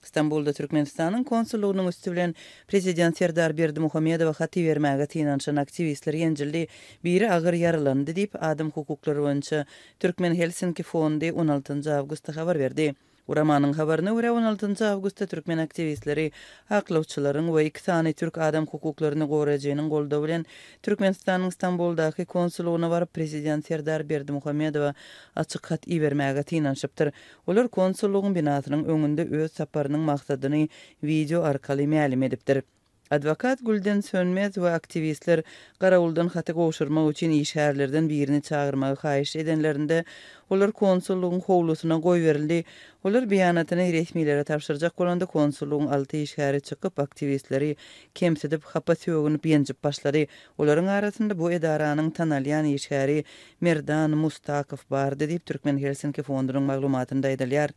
Stambulda Türkmenistanyň konsullygynyň üsti bilen prezident Serdar Berdimuhamedowa hat ibermäge synanyşan aktiwistler ýenjildi, biri agyr ýaralandy diýip, adam hukuklary boýunça Türkmen Helsinki fondy on altynjy awgustda habar berdi. Guramanyň habaryna görä, on altynjy awgustda türkmen aktiwistleri aklawçylaryň we iki sany türk adam hukuklaryny goraýjynyň goldawy bilen Türkmenistanyň Stambuldaky konsullygyna baryp, prezident Serdar Berdimuhamedowa açyk hat ibermäge synanyşypdyr. Olar konsullygyň binasynyň öňünde öz saparynyň maksadyny wideo arkaly mälim edipdir. Adwokat Gülden Sönmez we aktiwistler garawuldan haty gowşurmak üçin işgärlerden birini çagyrmagy haýyş edenlerinde, olar konsullygyň howlusyna goýberildi. Olar beýanatyny resmilere tabşyrjak bolanda, konsullygyň alty işgäri çykyp, aktiwistleri kemsidip, hapa sögünip, ýenjip başlady. Olaryň arasynda bu edaranyň tanalýan işgäri Merdan Mustakow bardy diýip, Türkmen Helsinki fondunyň maglumatynda aýdylýar.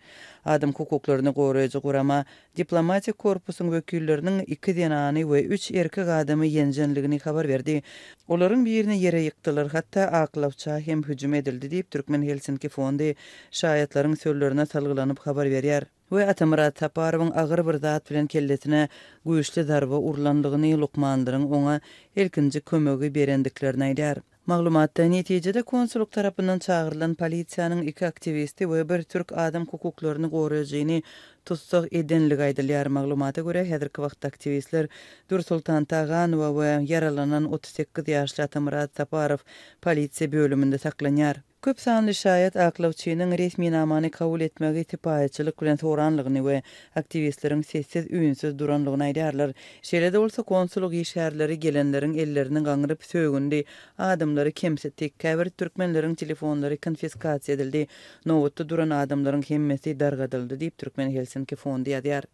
Adam hukuklaryny goraýjy gurama Diplomatik korpusyň wekilleriniň iki zenany we üç erkek adamy ýenjenligini habar berdi. Olaryň birini ýere ýykdylar, hatda aklawça hem hüjüm edildi diýip, Türkmen Helsinki fondy şaýatlaryň sözlerine salgylanyp habar berýär. We Atamyrat Saparowyň agyr bir zat bilen kellesine güýçli zarba urlandygyny, lukmanlaryň oňa ilkinji kömegi berendiklerini aýdýar. Maglumatda, netijede konsullyk tarapyndan çagyrylan polisiýanyň iki aktiwisti we bir türk adam hukuklaryny goraýjyny tussag edenligi aýdylýar. Maglumata görä, häzirki wagtda aktiwistler Dürsoltan Taganowa we ýaralanan 38 ýaşly Atamyrat Saparow polisiýa bölüminde saklanýar. Köp sanly şaýat aklawçynyň resminamany kabul etmegi sypaýyçylyk bilen soranlygyny we aktiwistleriň sessiz-üýnsüz duranlygyny aýdýarlar. Şeýle-de bolsa, konsullyk işgärleri gelenleriň ellerini gaňryp sögündi, adamlary kemsitdi, käbir türkmenleriň telefonlary konfiskasiýa edildi, nobatda duran adamlaryň hemmesi dargadyldy diýip, Türkmen Helsinki fondy ýazýar.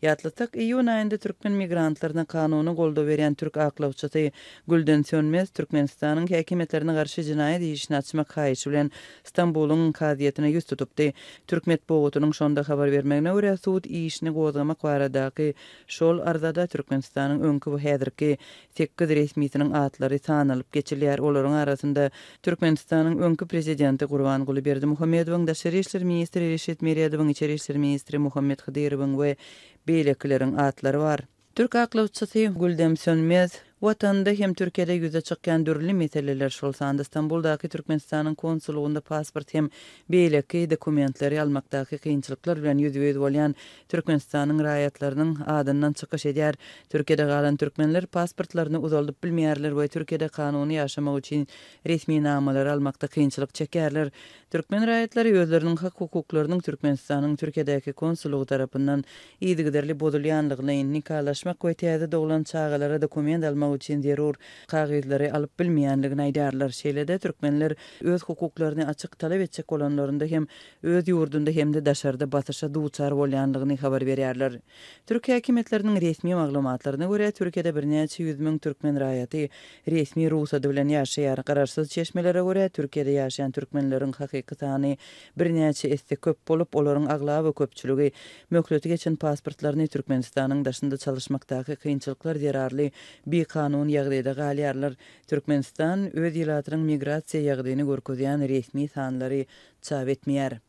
Ýatlatsak, iýun aýynda türkmen migrantlaryna kanuny goldaw berýän türk aklawçysy Gülden Sönmez Türkmenistanyň häkimiýetlerine garşy jenaýat işini açmak haýyşy bilen Stambulyň kazyýetine ýüz tutupdy. Türk metbugatynyň şonda habar bermegine görä, sud işini gozgamak baradaky şol arzada Türkmenistanyň öňki we häzirki sekiz resmisiniň atlary sanalyp geçilýär. Olaryň arasynda Türkmenistanyň öňki prezidenti Gurbanguly Berdimuhamedowyň, daşary işler ministri Reşit Meredowyň, içeri işler ministri Muhammet Hydyrowyň we beýlekileriň atlary bar. Türk aklawçysy Güldem Sönmez, Watanda hem Türkiýede ýüze çykýan dürli meseleler, şol sanda Stambuldaky Türkmenistanyň konsullygynda pasport hem beýleki dokumentleri almakdaky kynçylyklar bilen ýüzbe-ýüz bolýan Türkmenistanyň raýatlarynyň adyndan çykyş edýär. Türkiýede galan türkmenler pasportlaryny uzaldyp bilmeýärler we Türkiýede kanuny ýaşamak üçin resminamalary almakda kynçylyk çekýärler. Türkmen raýatlary özleriniň hak-hukuklarynyň Türkmenistanyň Türkiýedäki konsullygy tarapyndan yzygiderli bozulýanlygyny, nikalaşmak we täze doglan çagalara dokument almak üçin zerur kagyzlary alyp bilmeýänligini aýdýarlar. Şeýle-de, türkmenler öz hukuklaryny açyk talap etjek bolanlarynda hem öz ýurdunda hem-de daşarda basyşa duçar bolýanlygyny habar berýärler. Türk häkimiýetleriniň resmi maglumatlaryna görä, Türkiýede birnäçe ýüz türkmen raýaty resmi rugsady bilen ýaşaýar. Garaşsyz çeşmelere görä, Türkiýede ýaşaýan türkmenleriň hakyky sany birnäçe esse köp bolup, olaryň aglaba köpçüligi möhleti geçen pasportlaryny Türkmenistanyň daşynda çalyşmakdaky kynçylyklar zerarly bikanun ýagdaýda galýarlar. Türkmenistan öz ilatynyň migrasiýa ýagdaýyny görkezýän resmi sanlary çap etmeýär.